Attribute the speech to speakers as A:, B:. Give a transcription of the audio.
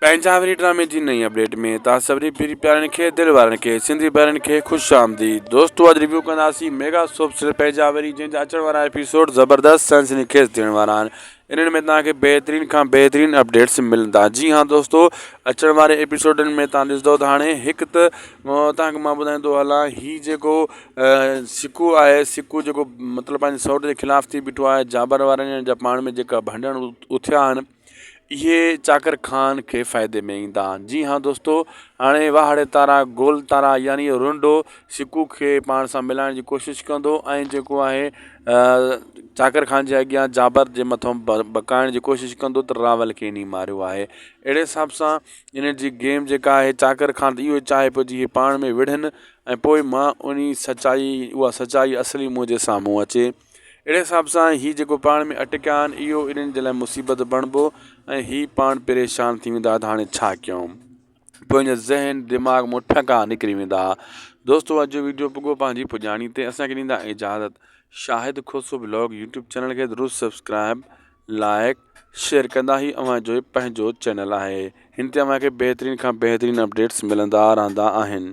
A: پنهنجا وري ڊرامي جي نئين اپڊيٽ ۾ توهان سڀني پيري پيارن کي دل وارن کي سنڌي ڀائرن کي خوش آمديد دوستو اڄ ريويو ڪنداسين ميگا سوپ سيريل پنهنجا وري جنهن جا اچڻ وارا ايپيسوڊ زبردست سنسني خيز ٿيڻ وارا آهن انهن ۾ توهان کي بهترين کان بهترين اپڊيٽس ملندا جي ها دوستو اچڻ واري ايپيسوڊن ۾ توهان ڏسندو ته هاڻي هڪ ته توهان کي مان ٻڌائيندو هلان هي جيڪو سڪو آهي سڪو جيڪو مطلب پنهنجي سئوٽ جي خلاف ٿي بيٺو آهي جابر وارن جا پاڻ ۾ جيڪا ڀنڊڻ اٿيا آهن اهي چاڪر خان کي فائدي ۾ ايندا. جي ها دوستو هاڻي واهڙي تارا گول تارا يعني رنڊو سڪو کي پاڻ سان ملائڻ جي ڪوشش ڪندو ۽ جيڪو آهي چاڪر خان جي اڳيان جابر جي مٿان بڪائڻ جي ڪوشش ڪندو ته راول کي انهي ماريو آهي اهڙي حساب سان ان جي گيم جيڪا آهي چاڪر خان ته اهو چاهي پيو جي پاڻ ۾ وڙهن ۽ پوء مان انهي سچائي اها سچائي اصلي منهنجي سامهون اچي. اهڙي حساب سان هي جيڪو پاڻ ۾ اٽڪيا آهن اهو انهن جي لاء مصيبت بڻبو ۽ هي پاڻ پريشان ٿي ويندا ته هاڻي ڇا ڪيون پوء ان ذهن دماغ مون ٺڪا نڪري ويندا دوستو اڄ جو ويڊيو پڳو پنهنجي پڄاڻي تي اسان کي ڏيندا اجازت Shahid Khoso vlog YouTube channel کي ضرور سبسڪرائب لائڪ شيئر ڪندا هي اوهان جو پنهنجو چينل آهي هن تي اوهان کي بهترين کان بهترين اپڊيٽس ملندا رهندا آهن.